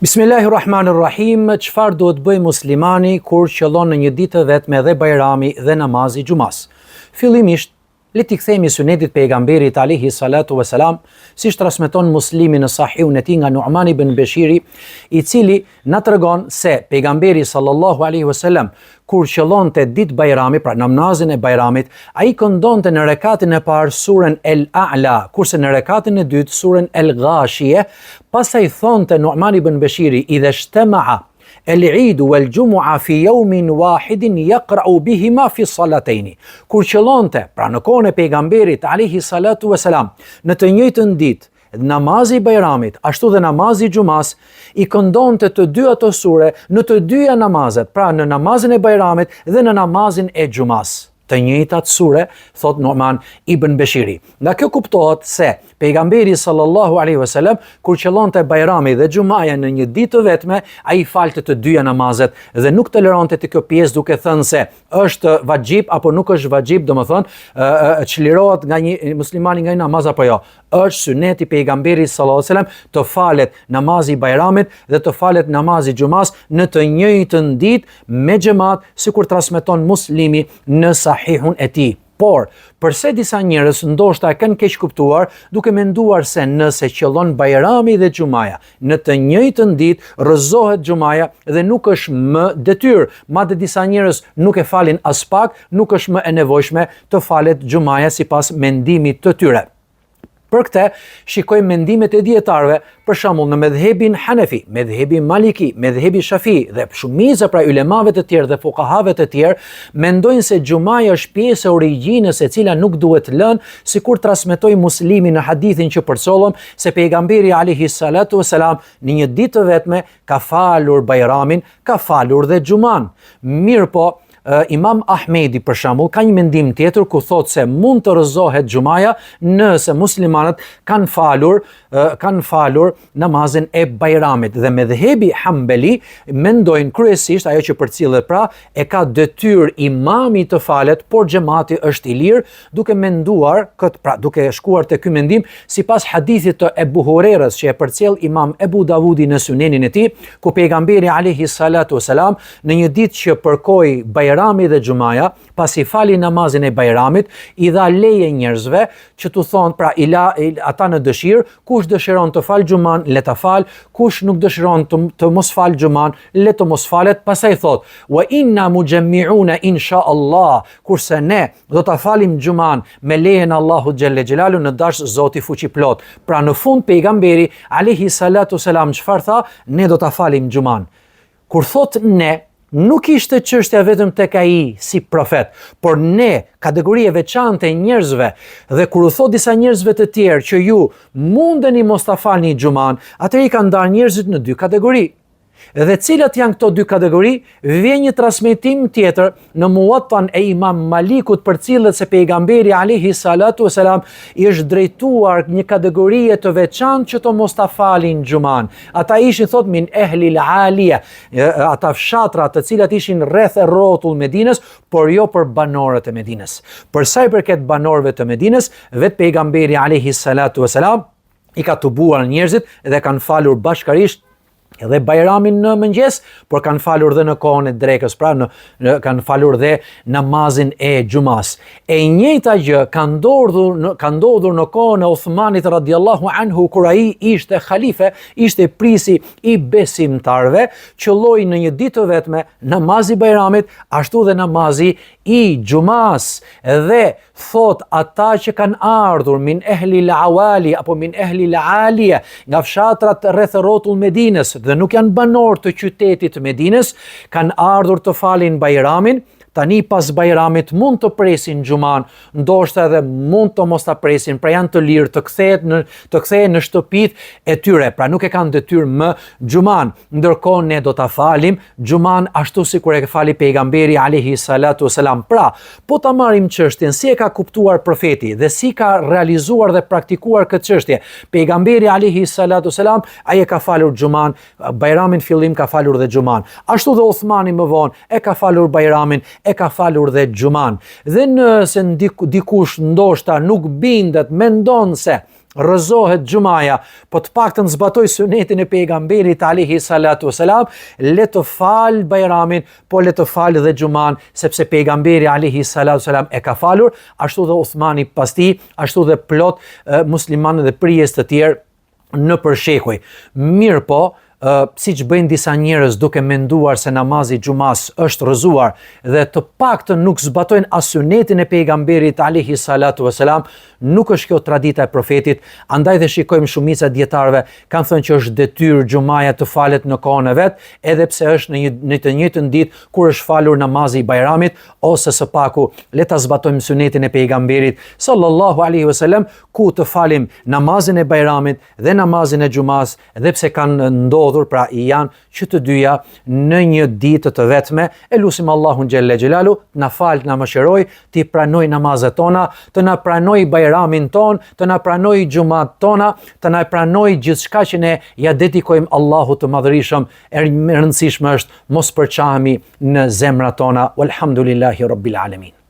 Bismillahi Rahman Rahim, çfarë duhet bëjë muslimani kur qëllon në një ditë të vetme dhe bajrami dhe namazi i xhumasë? Fillimisht, le t'i kthehemi sunetit pejgamberit alejhi salatu veselam, siç transmeton Muslimi në sahihun e tij nga Nu'man ibn Beshiri, i cili na tregon se pejgamberi sallallahu alaihi wasallam kur qëllonte ditë Bajrami, pra namazin e Bajramit, ai këndonte në rekatin e parë suren El A'la, kurse në rekatin e dytë suren El Ghashije, pastaj thonte Nu'man ibn Beshiri, idha ijtama'a El Idu wal Jumu'a fi yawmin wahidin yaqra'u bihima fi salatejni. Kur qëllonte, pra në kohën e pejgamberit alaihi salatu wasalam, në të njëjtën ditë, Namazi i Bajramit, ashtu dhe namazi i Xhumasë, i këndonte të dy ato sure në të dyja namazet, pra në namazin e Bajramit dhe në namazin e Xhumasë. Të njëjtat sure, thotë Nu'man ibn Beshiri. Nga kjo kuptohet se pejgamberi sallallahu alaihi wasallam kur qëllonte Bajrami dhe Xhumaja në një ditë të vetme, ai falte të dyja namazet dhe nuk toleronte te kjo pjesë duke thënë se është vaxhib apo nuk është vaxhib, domethënë çlirohet nga një muslimani nga një namaz apo jo. Është synet i pejgamberit sallallahu alajhi wasallam të falet namazi i Bajramit dhe të falet namazi i Xhumasë në të njëjtën ditë me xhemat, sikur transmeton Muslimi në Sahihun e tij. Por, përse disa njerëz ndoshta e kanë keqkuptuar, duke menduar se nëse qëllon Bajrami dhe Xhumaja në të njëjtën ditë, rrëzohet Xhumaja dhe nuk është më detyrë. Madje disa njerëz nuk e falin aspak, nuk është më e nevojshme të falet Xhumaja sipas mendimit të tyre. Për këtë, shikojmë mendimet e dijetarëve, për shembull në medhhebin Hanefi, medhhebi Maliki, medhhebi Shafi dhe shumica pra ulemave të tjerë dhe fukahave të tjerë, mendojnë se xhumaja është pjesë e origjinës e cila nuk duhet lënë, sikur transmetoi Muslimi në hadithin që përcollëm se pejgamberi alejhi salatu vesselam në një ditë të vetme ka falur Bajramin, ka falur dhe xhumanë. Mirëpo, Imam Ahmedi për shembull ka një mendim tjetër ku thotë se mund të rrëzohet xhumaja nëse muslimanët kanë falur kanë falur namazin e Bajramit dhe medhhebi Hanbeli mendojnë kryesisht ajo që përcillet pra e ka detyrë imami të falet por xhemati është i lirë duke menduar këtë pra duke shkuar te ky mendim sipas hadithit të Ebu Hurerës që e përcjell Imam Ebu Davudi në Sunenin e tij, ku pejgamberi alejhi salatu wasalam në një ditë që përkoi Bajrami dhe Xhumaja, pasi fali namazin e Bajramit, i dha leje njerëzve që t'u thonë, pra i la ata në dëshirë, kush dëshiron të falë xhuman, le ta falë, kush nuk dëshiron të, të mos falë xhuman, le të mos falet, pastaj thotë, wa inna mujammi'una insha Allah, kurse ne do ta falim xhuman me lejen e Allahut xhelle xhelalu në dashtë Zoti fuqiplotë. Pra në fund pejgamberi alejhi salatu selam çfarë tha? Ne do ta falim xhuman. Kur thotë ne, nuk ishte çështja vetëm tek ai si profet, por ne, kategori e veçantë e njerëzve, dhe kur u thotë disa njerëzve të tjerë që ju mundeni mos ta falni xhuman, atëherë i ka ndarë njerëzit në dy kategori. Dhe cilat janë këto dy kategori? Vjen një transmetim tjetër në Muattan e Imam Malikut përcillet se pejgamberi alejhi salatu wasalam i është drejtuar një kategorie të veçantë që të mos ta falin xhuman. Ata ishin thot min ehli al-alija, ata fshatra të cilat ishin rreth e rrotull Medinës, por jo për banorët e Medinës. Për sa i përket banorëve të Medinës, vetë pejgamberi alejhi salatu wasalam i ka tubuar njerëzit dhe kanë falur bashkarisht edhe Bajramin në mëngjes, por kanë falur dhe në kohën e drekës, pra në, në kanë falur dhe namazin e xhumasë. E njëjta gjë ka ndodhur në ka ndodhur në kohën e Uthmanit radiallahu anhu kur ai ishte halife, ishte prisi i besimtarëve, qëlloi në një ditë të vetme namazi i Bajramit, ashtu dhe namazi i xhumasë dhe Thotë ata që kanë ardhur min ehli l'awali apo min ehli l'alije nga fshatrat rreth rrotull Medinës dhe nuk janë banorë të qytetit të Medinës, kanë ardhur të falin Bajramin, tani pas Bajramit mund të presin xhuman, ndoshta edhe mund të mos ta presin, pra janë të lirë të kthehet në të kthehen në shtëpitë e tyre, pra nuk e kanë detyrë më xhuman. Ndërkohë ne do ta falim xhuman ashtu sikur e fali pejgamberi alejhi salatu wasalam. Pra, Po ta marrim çështjen si e ka kuptuar profeti dhe si ka realizuar dhe praktikuar këtë çështje. Pejgamberi alejhi salatu selam, ai e ka falur xhuman, Bajramin fillim ka falur dhe xhuman. Ashtu dhe Uthmani më vonë e ka falur Bajramin, e ka falur dhe xhuman. Dhe nëse dikush ndoshta nuk bindet, mendon se. rrëzohet xhumaja, po të paktën zbatoj sunetin e pejgamberit alejhi salatu selam, le të falë Bajramin, po le të falë dhe xhuman, sepse pejgamberi alejhi salatu selam e ka falur, ashtu dhe Uthmani pas tij, ashtu dhe plot muslimanë dhe prijës të tjerë nëpër shekuj. Mirëpo, siç bëjnë disa njerëz duke menduar se namazi i xhumasë është rrëzuar dhe të paktën nuk zbatojnë as sunetin e pejgamberit alejhi salatu vesselam, nuk është kjo tradita e profetit, andaj dhe shikojmë shumica e dijetarëve kanë thënë që është detyrë xhumaja të falet në kohën e vet, edhe pse është në një në të njëjtën ditë kur është falur namazi i Bajramit ose së paku le ta zbatojmë sunetin e pejgamberit sallallahu alaihi wasallam ku të falim namazin e Bajramit dhe namazin e xhumasë, dhe pse kanë ndodhur, pra janë që të dyja në një ditë të vetme, e lusim Allahun xhelle xhelaluhu, të na falë, të na mëshirojë, t'i pranojë namazet tona, të na pranojë Bajramin tonë, të na pranojë xhumat tona, të na pranojë gjithçka që ne ia dedikojmë Allahut të madhërishëm, e rëndësishme është mos përçahemi në zemrat tona. Walhamdulillahi rabbil alamin.